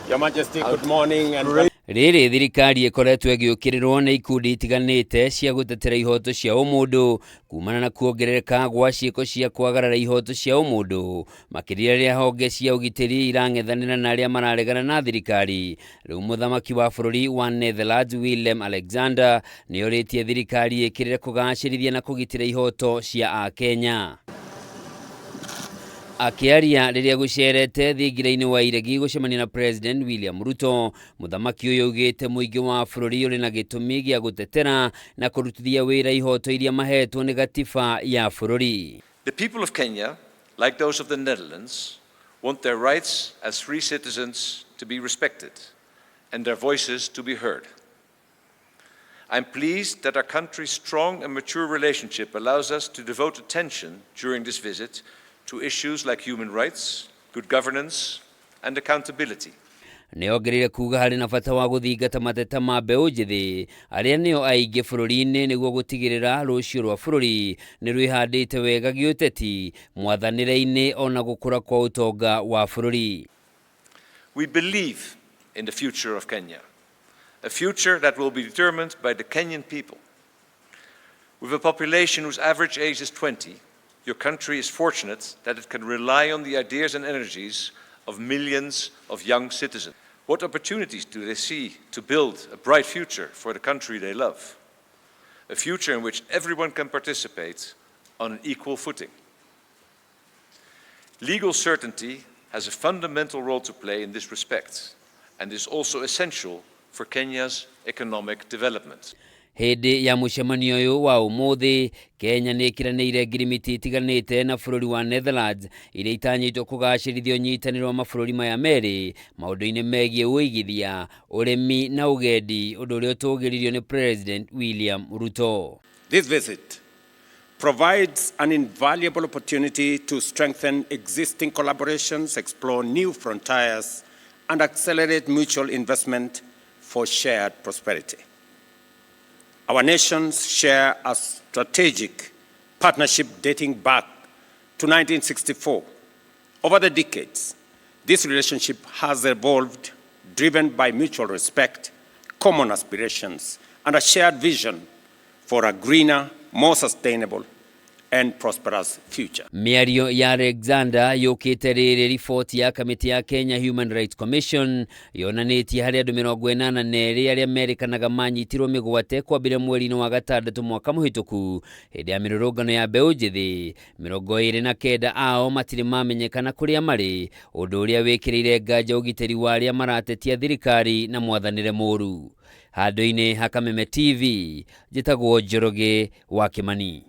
Your Majesty, good morning and Rĩrĩ thirikari ĩkoretwo ĩgĩũkĩrĩrwo nĩ ikundi itiganĩte cia gũtetera ihoto cia ũmũndũ kumana na kuongerereka gwa ciĩko cia kwagarara ihoto cia ũmũndũ, makĩria rĩrĩa honge cia ũgitĩri irang'ethanĩra na arĩa mararegana na thirikari. Rĩu mũthamaki wa bũrũri wa Netherlands Willem Alexander nĩorĩtie thirikari ĩkĩrĩre kũgacĩrithia na kũgitĩra ihoto cia Akenya. Akĩaria rĩrĩa gũcerete thingira-inĩ wa iregi gũcemania na President William Ruto, mũthamaki ũyũ augĩte mũingĩ wa bũrũri ũrĩ na gĩtũmi gĩa gũtetera na kũrutithia wĩra ihoto iria mahetwo nĩ gatiba ya bũrũri. The people of Kenya, like those of the Netherlands, want their rights as free citizens to be respected and their voices to be heard. I'm pleased that our country's strong and mature relationship allows us to devote attention during this visit to issues like human rights, good governance, and accountability. Nĩongereire kuga harĩ na bata wa gũthingata mateta ma mbeũ njĩthĩ arĩa nĩo aingĩ bũrũri-inĩ nĩguo gũtigĩrĩra rũciũ rwa bũrũri nĩ rwĩhandĩte wega gĩũteti, mwathanĩre-inĩ ona gũkũra kwa ũtonga wa bũrũri. We believe in the future of Kenya, a future that will be determined by the Kenyan people. With a population whose average age is 20, your country is fortunate that it can rely on the ideas and energies of millions of young citizens. What opportunities do they see to build a bright future for the country they love? A future in which everyone can participate on an equal footing. Legal certainty has a fundamental role to play in this respect and is also essential for Kenya's economic development. Hĩndĩ ya mũcemanio ũyũ wa ũmũthĩ, Kenya nĩ ĩkĩranĩire ngirimiti itiganĩte na bũrũri wa Netherlands iria itanyĩtwo kũgacĩrithia ũnyitanĩro wa mabũrũri maya merĩ maũndũ-inĩ megiĩ ũigithia, ũrĩmi na ũgendi, ũndũ ũrĩa ũtũgĩririo nĩ President William Ruto. This visit provides an invaluable opportunity to strengthen existing collaborations, explore new frontiers, and accelerate mutual investment for shared prosperity. Our nations share a strategic partnership dating back to 1964. Over the decades, this relationship has evolved, driven by mutual respect, common aspirations, and a shared vision for a greener, more sustainable, and prosperous future. Mĩario ya Alexander yũkĩte rĩrĩ riboti ya kamĩtĩ ya Kenya Human Rights Commission yonanĩtie harĩ andũ 82 arĩa merĩkanaga manyitirwo mĩgwate kwambĩrĩria mweri-inĩ wa gatandatũ mwaka mũhĩtũku hĩndĩ ya mĩrũrũngano ya mbeũ njĩthĩ, 29 ao matirĩ mamenyekana kũrĩa marĩ, ũndũ ũrĩa wĩkĩrĩire nganja ũgitĩri wa arĩa maratetia thirikari na mwathanĩre mũru. Handũ-inĩ ha Kameme TV, njĩtagwo Njoroge wa Kĩmani.